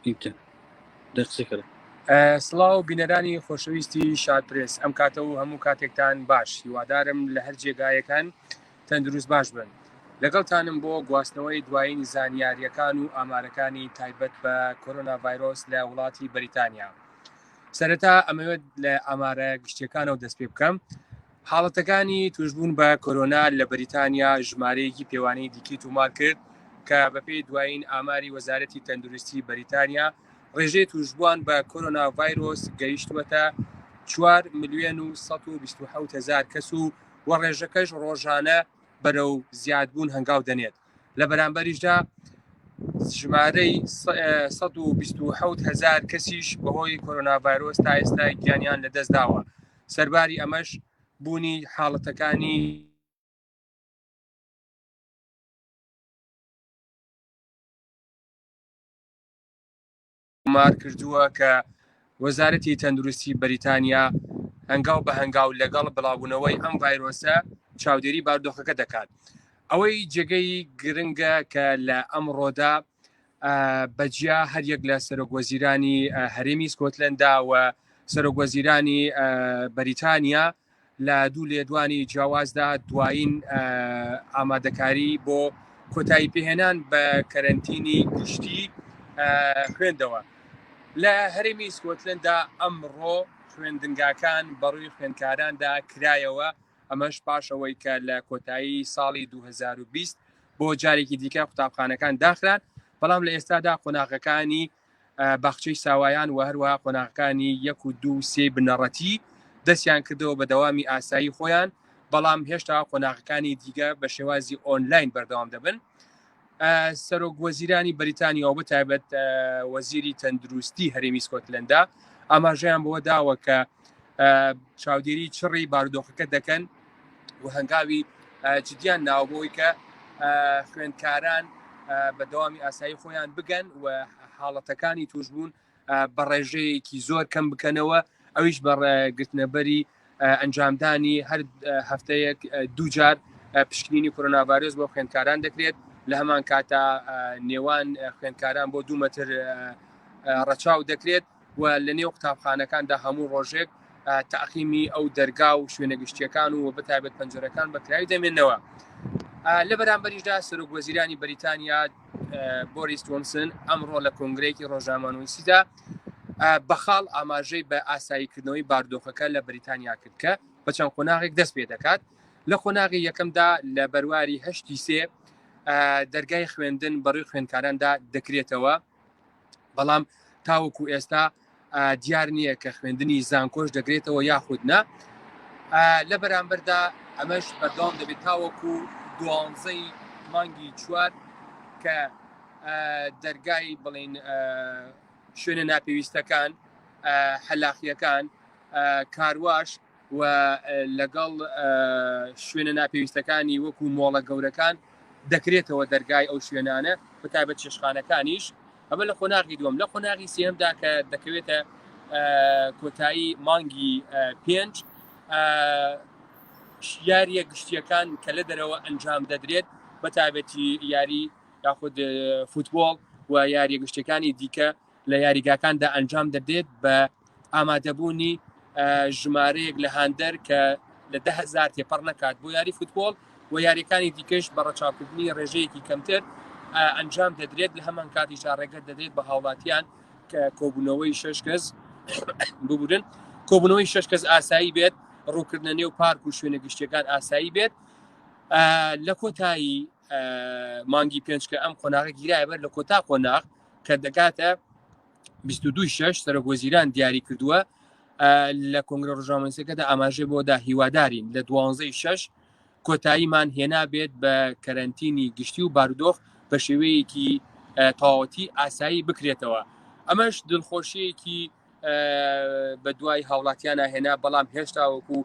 ئینتە دە قسەکەرە. سڵاو بینەرانی خۆشەویستی شار پرێس ئەم کاتە و هەموو کاتێکتان باش هیوادارم لە هەر جێگایەکان تەندروست باش بن لەگەڵتانم بۆ گواستنەوەی دوایین زانیاریەکان و ئامارەکانی تایبەت بە کۆرۆنا ڤایرۆس لە وڵاتی بەریتانیا سەرەتا ئەمەوێت لە ئامارە گشتیەکانەوە دەست پێ بکەم حاڵەتەکانی توشبوون بە کۆرۆنا لە بەریتانیا ژمارەیەکی پێوانەی دیکەی تۆمار کرد کە بەپێی دوایین ئاماری وەزارەتی تەندروستی بەریتانیا ڕێژەی توشبووان بە کۆرۆنا ڤایرۆس گەیشتووەتە 4 ملیۆن و 127 هزار کەس و و ڕێژەکەش ڕۆژانە بەرەو زیادبوون هەنگاو دەنێت لە بەرامبەریشدا ژمارەی 127 هزار کەسیش بەهۆی کۆرۆنا ڤایرۆس تا ئێستا گیانیان لەدەستداوە سەرباری ئەمەش بوونی حاڵەتەکانی تۆمار کردووە کە وەزارەتی تەندروستی بەریتانیا هەنگاو بە هەنگاو لەگەڵ بڵاوبوونەوەی ئەم ڤایرۆسە چاودێری بارودۆخەکە دەکات. ئەوەی جێگەی گرنگە کە لە ئەمڕۆدا بەجیا هەریەک لە سەرۆک وەزیرانی هەرێمی سکۆتلەندا و سەرۆک وەزیرانی بەریتانیا لە دوو لێدوانی جیاوازدا دوایین ئامادەکاری بۆ کۆتایی پێهێنان بە کەرەنتینی گشتی خوێندەوە. لە هەرێمی سکۆتلەندا ئەمڕۆ خوێندنگاکان بەڕووی خوێندکاراندا کرایەوە، ئەمەش پاش ئەوەی کە لە کۆتایی ساڵی 2020 بۆ جارێکی دیکە قوتابخانەکان داخران، بەڵام لە ئێستادا قۆناغەکانی باخچەی ساوایان و هەروەها قۆناغەکانی یەک و دوو و سێی بنەڕەتی دەستیان کردەوە بە دەوامی ئاسایی خۆیان، بەڵام هێشتا قۆناغەکانی دیگە بە شێوازی ئۆنلاین بەردەوام دەبن. سەرۆک وەزیرانی بەریتانیا و بەتایبەت وەزیری تەندروستی هەرێمی سکۆتلەندا ئاماژەیان بەوە داوە کە چاودێری چڕی بارودۆخەکە دەکەن و هەنگاوی جدیان ناوە بۆی کە خوێندکاران بە دەوامی ئاسایی خۆیان بگەن و حاڵەتەکانی توشبوون بە ڕێژەیەکی زۆر کەم بکەنەوە ئەویش بە گرتنەبەری ئەنجامدانی هەر هەفتەیەک دووجار پشکنینی کۆرۆناڤایرۆس بۆ خوێندکاران دەکرێت لە هەمان کاتا نێوان خوێندکاران بۆ دوو مەتر ڕەچاو دەکرێت و لە نێو قوتابخانەکاندا هەموو ڕۆژێک تاقیمی ئەو دەرگا و شوێنە گشتیەکان و بەتایبەت پەنجەرەکان بەکراوی دەمێنەوە لە بەرامبەریشدا سەرۆک وەزیرانی بەریتانیا بۆریس جۆنسن ئەمڕۆ لە کۆنگرەیەکی ڕۆژنامەنووسیدا بە خاڵ ئاماژەی بە ئاساییکردنەوەی باردۆخەکە لە بەریتانیا کرد کە بە چەند قۆناغێک دەست پێ دەکات لە قۆناغی یەکەمدا لە بەرواری هەشتی سێ دەرگای خوێندن بەڕووی خوێندکاراندا دەکرێتەوە بەڵام تاوەکو ئێستا دیار نییە کە خوێندنی زانکۆش دەگرێتەوە یاخود نا لە بەرامبەردا ئەمەش بەردەوام دەبێت تاوەکو دوانزەی مانگی چوار کە دەرگای بڵین شوێنە ناپێویستەکان حەلاقیەکان کارواش و لەگەڵ شوێنە ناپێویستەکانی وەکو مۆڵە گەورەکان دەکرێتەوە دەرگای ئەو شوێنانە بەتایبەت چێشخانەکانیش ئەمە لە قۆناغی دووەم لە قۆناغی سێمدا کە دەکەوێتە کۆتایی مانگی پێنج یاریە گشتیەکان کە لە دەرەوە ئەنجام دەدرێت بە تایبەتی یاری یاخود فوتبۆڵ و یاریە گشتەکانی دیکە لە یاریگاکاندا ئەنجام دەدرێت بە ئامادەبوونی ژمارەیەک لە هاندەر کە لە 10هزار تێپەڕ نەکات بۆ یاری فوتبۆڵ و یاریەکانی دیکەش بە ڕەچاوکردنی ڕێژەیەکی کەمتر ئەنجام دەدرێت لە هەمان کاتیشدا ڕێگە دەدرێت بە هاوڵاتیان کە کۆبوونەوەی شش کەس ببورن کۆبوونەوەی شش کەس ئاسایی بێت ڕووکردنە نێو پارک و شوێنە گشتیەکان ئاسایی بێت لە کۆتایی مانگی پێنج کە ئەم قۆناغە گیرایە بەر لە کۆتا قۆناغ کە دەگاتە 22 شش سەرۆک وەزیران دیاری کردووە لە کۆنگرە ڕژامەسەکەدا ئاماژەی بۆدا هیوادارین لە دوانزەی شش کۆتاییمان هێنا بێت بە کەرەنتینی گشتی و بارودۆخ بە شێوەیەکی تەواوەتی ئاسایی بکرێتەوە ئەمەش دڵخۆشیەکی بە دوای هاوڵاتیانە هێنا بەڵام هێشتا وەکو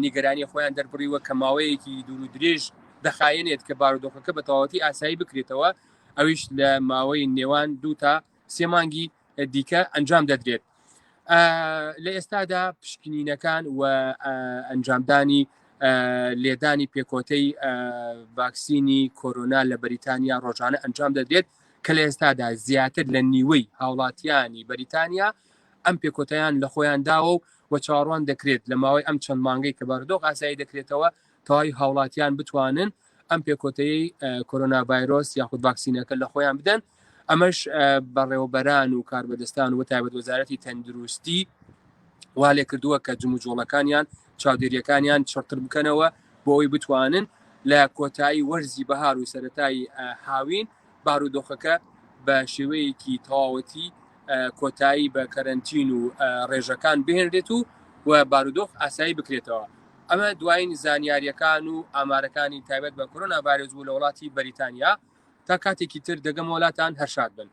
نیگەرانی خۆیان دەربڕیوە کە ماوەیەکی دوور و درێژ دەخایەنێت کە بارودۆخەکە بە تەواوەتی ئاسایی بکرێتەوە ئەویش لە ماوەی نێوان دوو تا سێ مانگی دیکە ئەنجام دەدرێت لە ئێستادا پشکنینەکان و ئەنجامدانی لێدانی پێکۆتەی ڤاکسینی کۆرۆنا لە بەریتانیا ڕۆژانە ئەنجام دەدرێت. کە لە ئێستادا زیاتر لە نیوەی هاوڵاتیانی بەریتانیا ئەم پێکوتەیان لە خۆیان داوە و و چاوەڕوان دەکرێت لە ماوەی ئەم چەند مانگەی کە بارودۆخ ئاسایی دەکرێتەوە تەواوی هاوڵاتیان بتوانن ئەم پێکوتەیەی کۆرۆنا ڤایرۆس یاخود ڤاکسینەکە لە خۆیان بدەن. ئەمەش بەڕێوەبەران و کاربەدەستان و تایبەت وەزارەتی تەندروستی وا لێ کردووە کە جموجۆڵەکانیان چاودێریەکانیان چڕتر بکەنەوە بۆ ئەوەی بتوانن لە کۆتایی وەرزی بەهار و سەتایی هاوین بارودۆخەکە بە شێوەیەکی تەواوەتی کۆتایی بە کەرەنتین و ڕێژەکان بهێنرێت و و بارودۆخ ئاسایی بکرێتەوە. ئەمە دوایین زانیاریەکان و ئامارەکانی تایبەت بە کۆرۆنا ڤایرۆس بوو لە وڵاتی بەریتانیا. تا کاتێکی تر دەگەمەوە لاتان هەر شاد بن.